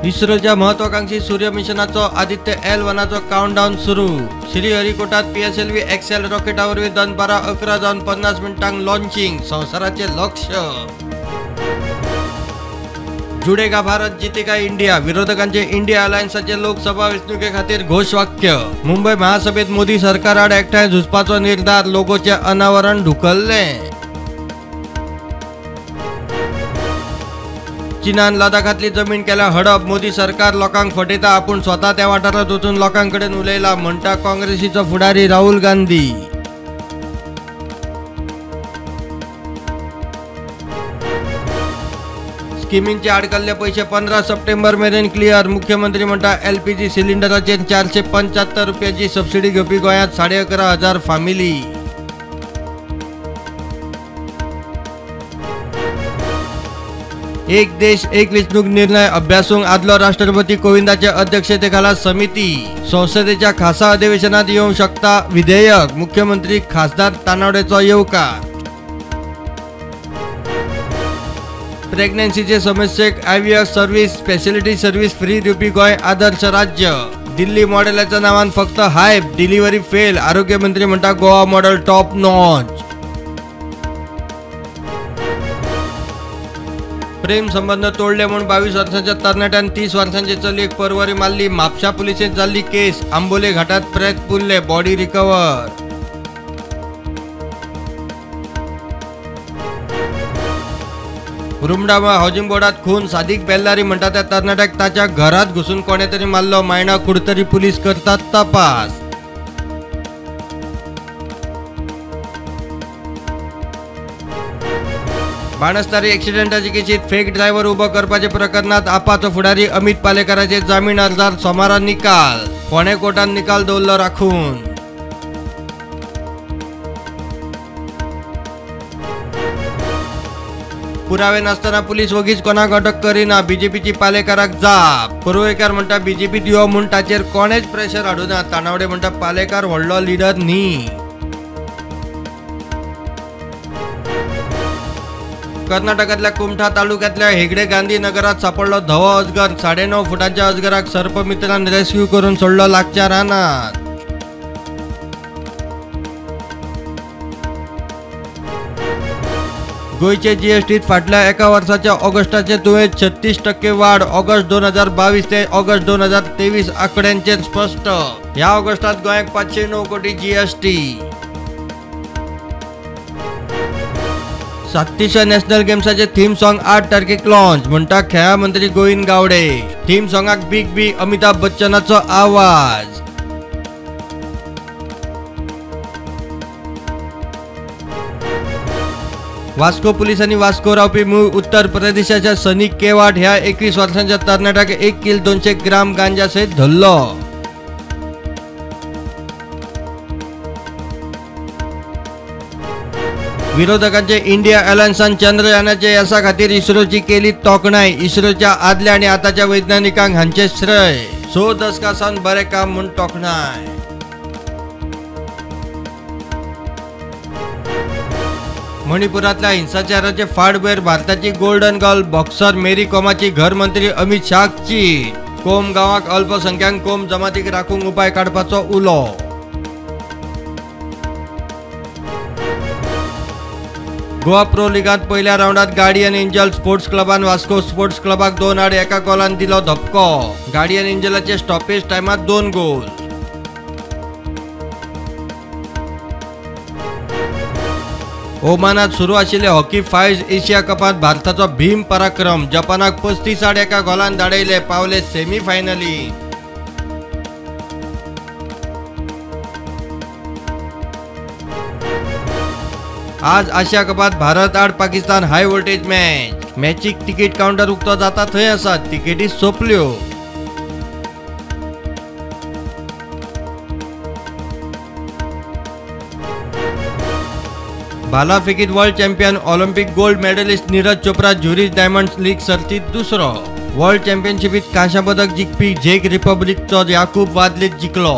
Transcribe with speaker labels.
Speaker 1: इस्रोच्या महत्वाकांक्षी सूर्य मिशनाचो Aditya L1 countdown सुरू. श्रीहरिकोटात PSLV XL रॉकेटा वरवीं दनपारां 11:50 लॉन्चिंग. संवसाराचे लक्ष. जुडेगा भारत जितेगा इंडिया. विरोधकांचे इंडिया अलायन्साचे लोकसभा वेंचणुके खातीर घोशवाक्य. मुंबय महासभेत मोदी सरकाराआड एकठांय झुजपाचो निर्धार. लोगोचें अनावरण ढुकल्लें. चीनान लडाखातली जमीन केल्या हडप. मोदी सरकार लोकांक फटयता. आपूण स्वता त्या वाठारांत वचून लोकांकडेन उलयला म्हणटा काँग्रेसीचो फुडारी राहुल गांधी. स्किमींचे आडकल्ले पैसे 15 सप्टेंबर मेरेन क्लियर. मुख्यमंत्री म्हणटा एलपीजी सिलिंडराचेर 475 रुपयांची सबसिडी घेवपी गोंयांत 11,500 फामिली. एक देश एक वेंचणूक निर्णय अभ्यासूंक आदलो राष्ट्रपती कोविंदाच्या अध्यक्षतेखाला समिती. संसदेच्या खासा अधिवेशनात येवंक शकता विधेयक. मुख्यमंत्री खासदार तानावडेचो येवकार. प्रेग्नन्सीचे समस्येक IVF service speciality service free दिवपी गोंय आदर्श राज्य. दिल्ली मॉडेलाच्या नावान फक्त हायप, डिलिव्हरी फेल. आरोग्य मंत्री म्हणटा गोवा मॉडेल टॉप नॉच. प्रेम संबंध तोडले म्हूण 22 वर्सांच्या तरणाट्यान 30 वर्सांचे चलयेक परवरी मारली. म्हापशा पुलिसेंत जाल्ली केस. आंबोले घाटात प्रेत पुरले, बॉडी रिकवर. रुमडामळ हावजिंग बोर्डात खून. सादिक बेल्लारी म्हणटा त्या तरणाट्याक ताच्या घरात घुसून कोणे तरी मारलो. मायणा कुडतरी पुलीस करतात तपास. बाणस्तारी एक्सिडेंटाचे केशीत फेक ड्रायव्हर उबो करपाचे प्रकरणात आपाचो फुडारी अमित पालेकाराचे जामीन अर्जार सोमारा निकाल. फोंडें कोर्टान निकाल दवरलो राखून. पुरावे नासतना पुलीस वगीच कोणाक अटक करिना. बीजेपीची पालेकाराक जाप. परुळेकार म्हणटा बीजेपीत यो म्हूण ताचेर कोणेच प्रेशर हाडुना. तानावडे म्हणटा पालेकार व्हडलो लिडर न्ही. कर्नाटकातल्या कुमठा तालुक्यातल्या हेगडे गांधी नगरात सापडलो धवो अजगर. 9.5 फुटांच्या अजगराक सर्पमित्रान रेस्क्यू करून सोडलो लागच्या रानात. गोंयचे जीएसटीत फाटल्या एका वर्साच्या ऑगस्टाचे तुळेंत 36% वाड. ऑगस्ट 2022 ते ऑगस्ट 2023 आंकड्यांचेर स्पश्ट. ह्या ऑगस्टात गोंयाक 509 कोटी जीएसटी. 37व्या नॅशनल गेम्साचे थीम सॉंग 8 तारखेक लॉन्च म्हणटा खेळां मंत्री गोविंद गावडे. थीम सॉंगाक बिग बी अमिताभ बच्चनाचो आवाज. वास्को पुलिसांनी वास्को रावपी मूळ उत्तर प्रदेशाच्या सनी केवाट ह्या 21 वर्सांच्या तरणाट्याक 1 किल 200 ग्राम गांजा सयत धरलो. विरोधकांचे इंडिया अलायन्सान चंद्रयानाच्या यसा खातीर इस्रोची केली तोखणाय. इस्रोच्या आदल्या आनी आतांच्या वैज्ञानिकांक हांचे श्रेय. 6 दशकां सावन बरें काम म्हूण तोखणाय. मणिपुरांतल्या हिंसाचाराचे फाटभुंयेर भारताची गोल्डन गर्ल बॉक्सर मेरी कोमाची घरमंत्री अमित शाहक चीट. कोम गांवाक अल्पसंख्याक कोम जमातीक राखूंक उपाय काडपाचो उलो. गोवा प्रो लिगांत पयल्या रावंडात गार्डियन एंजल स्पोर्ट्स क्लबान वास्को स्पोर्ट्स क्लबाक 2-1 गोलान दिलो धपको. गार्डियन एंजलाचे स्टॉपेज टायमात 2 गोल. ओमानात सुरू आशिल्ले हॉकी फायव्स एशिया कपांत भारताचो भीम पराक्रम. जपानाक 35-1 गोलान धाडयले, पावले सेमीफायनली. आज आशिया कपात भारत आड पाकिस्तान हाय व्होल्टेज मॅच. मॅचीक तिकीट काउंटर उक्तो जाता थंय आसा, तिकेटी सोंपल्यो. भालाफेकीत world champion Olympic gold medallist Neeraj Chopra Zurich Diamond League सर्तीत दुसरो. वर्ल्ड चॅम्पियनशिपीत कांश्या पदक जिखपी झेक रिपब्लिकचो याकूब वादलीत जिखलो.